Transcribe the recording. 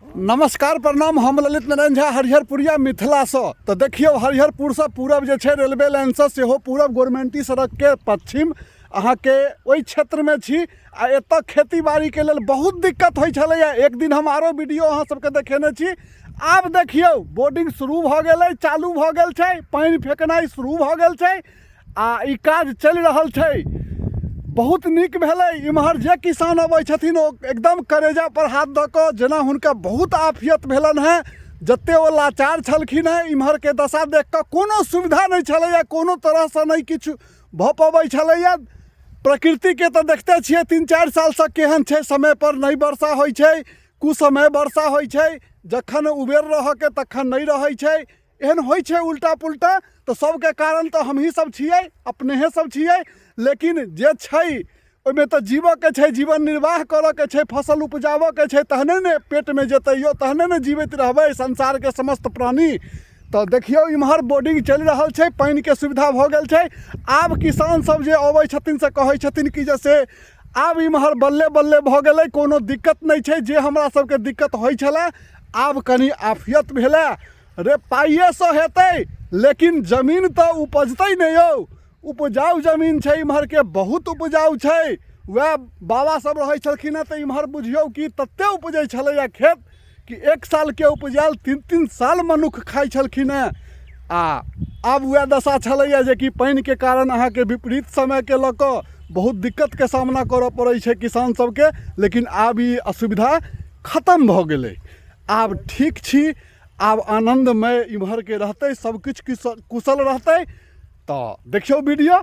नमस्कार प्रणाम, हम ललित नारायण झा हरिहरपुरिया मिथिलासँ। तऽ देखियौ, हरिहरपुरसँ पूरब जे छै रेलवे लाइनसँ सेहो पूरब गोरमेंटी सड़कके पश्चिम अहाँके ओहि क्षेत्रमे छी आ एतऽ खेती बाड़ीके लेल बहुत दिक्कत होइ छलैए। एक दिन हम आरो वीडियो अहाँ सबके देखेने छी। आब देखियौ, बोर्डिंग शुरू भऽ गेलै, चालू भऽ गेल छै, पानि फेकनाइ शुरू भऽ गेल छै आ ई काज चलि रहल छै। बहुत नीक भेलै। इम्हर जे किसान अबै छथिन, ओ एकदम करेजा पर हाथ दऽ कऽ जेना हुनका बहुत आफियत भेलनि हेँ, जते ओ लाचार छलखिन हेँ। इम्हरके दशा देख कऽ कोनो सुविधा नहि छलैए, कोनो तरहसँ नहि किछु भऽ पबै छलैए। प्रकृतिके तऽ देखते छियै 3-4 सालसँ केहन छै। समयपर नहि वर्षा होइ छै, कुसमय वर्षा होइ छै, जखन उबेर रहऽके तखन नहि रहै छै। एहन होइ छै उल्टा पुल्टा। तऽ सबके कारण तऽ हमही सब छियै, अपनेहे सब छियै। लेकिन जे छै ओहिमे तऽ जीवऽके छै, जीवन निर्वाह करऽके छै, फसल उपजाबऽके छै, तहने ने पेटमे जेतै यौ, तहने ने जीवैत रहबै संसारके समस्त प्राणी। तऽ देखियौ, इम्हर बोर्डिंग चलि रहल छै, पानिके सुविधा भऽ गेल छै। आब किसान सब जे अबै छथिन से कहै छथिन कि जे से आब इम्हर बल्ले बल्ले भऽ गेलै, कोनो दिक्कत नहि छै। जे हमरा सबके दिक्कत होइ छलै, आब कनि आफियत भेलै। रे, पाइएसँ हेतै, लेकिन जमीन तऽ उपजतै नहि यौ। उपजाउ जमीन छै इम्हरके, बहुत उपजाउ छै। वएह बाबा सब रहै छलखिन हेँ तऽ इम्हर बुझियौ कि तते उपजै छलैए खेत कि एक सालके उपजायल 3-3 साल मनुख खाइ छलखिन हेँ। आ आब वएह दशा छलैए जेकि पानिके कारण अहाँके विपरीत समयके लऽ कऽ बहुत दिक्कतके सामना करऽ पड़ै छै किसान सबके। लेकिन आब ई असुविधा खतम भऽ गेलै, आब ठीक छी, आब आनन्दमय इम्हरके रहतै, सबकिछु कुशल रहतै। तऽ देखियौ वीडियो।